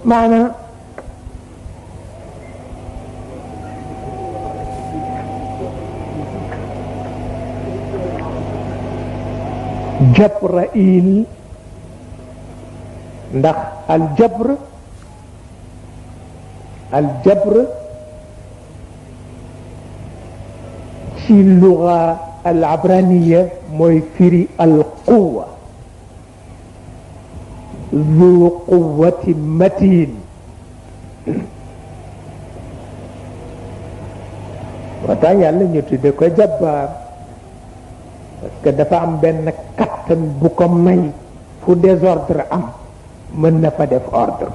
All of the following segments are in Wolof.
معنى جبرائيل ndax الجبر في اللغة العبرانية موي فيري القوة ذو قوة متين وتا يالا ñu tudde ko jabbar parce que dafa am benn kattan bu ko may fu désordre am mën na fa def ordre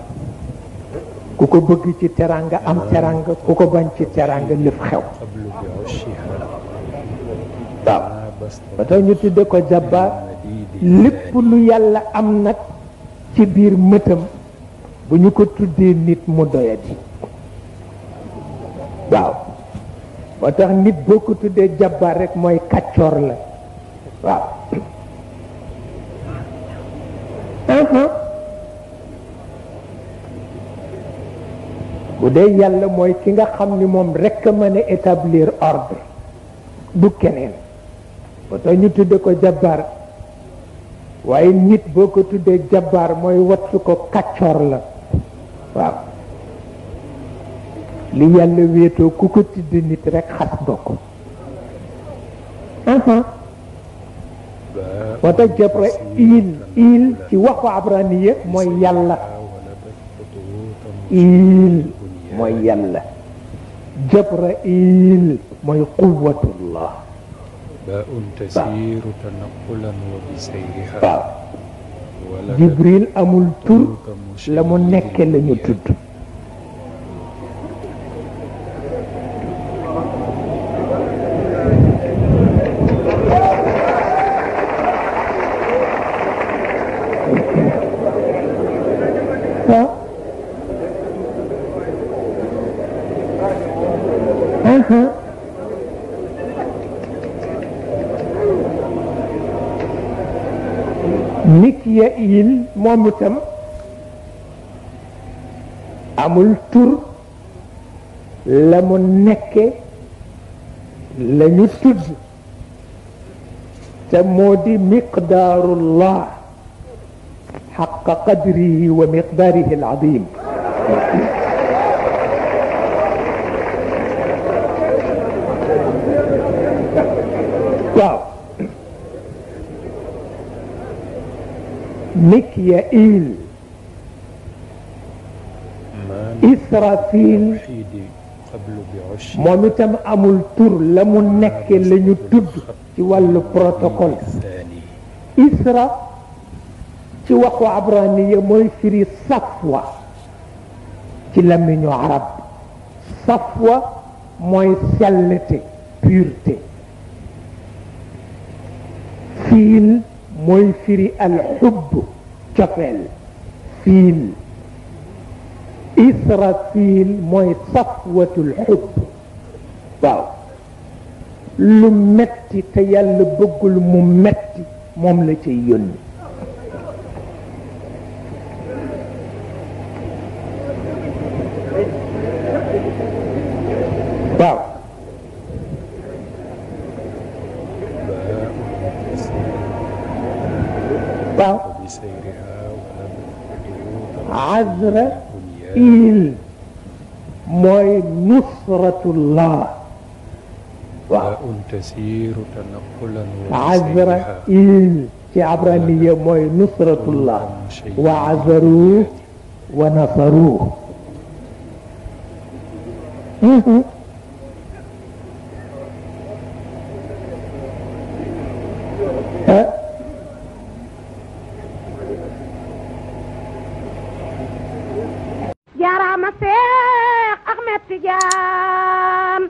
ku ko bëgg ci teranga am teranga ku ko bañ ci teranga lépp xew waaw ba tax ñu tudde ko jabbar lépp lu yàlla am nag ci biir mëtam bu ñu ko tuddee nit mu doyadi waaw ba tax nit boo ko tuddee jabbar rek mooy kàccoor la waaw bu dee yàlla mooy ki nga xam ni moom rekk mën a établir ordre du keneen ba tax ñu tudde ko jabbar waaye nit boo ko tuddee jabbar mooy wattu ko kàccoor la waaw li yàlla wéetoo ku ko tudd nit rekk xas nga ko moo tax Jibriil il ci waxu abraniya mooy yàlla il mooy yàlla Jibriil mooy quwwatullah waaw Jibriil amul tur la mu nekke la ñu tudd Mikaayil moom itam amul tur la mu nekke la ñu tudd te moo di miqdaarullah xaqa qadrihi wa miqdaarihi al-azim waaw Mikaayil Israfil moom itam amul tur la mu nekk la ñu tudd ci wàllu protocole Isra ci waxu abraniya mooy firi safwa ci làmmiñu arab safwa mooy selleté pureté fiil mooy firi alxubb cofeel fiil Israfil mooy safwatul xubb waaw lu metti te yàlla bëggul mu metti moom la cay yónni waaw waaw Azraïl mooy nusratullah waaw Azraïl ci abraniya mooy nusratullah wa azaruh wa nasaruh jaaraama Seex Ahmed Tijaan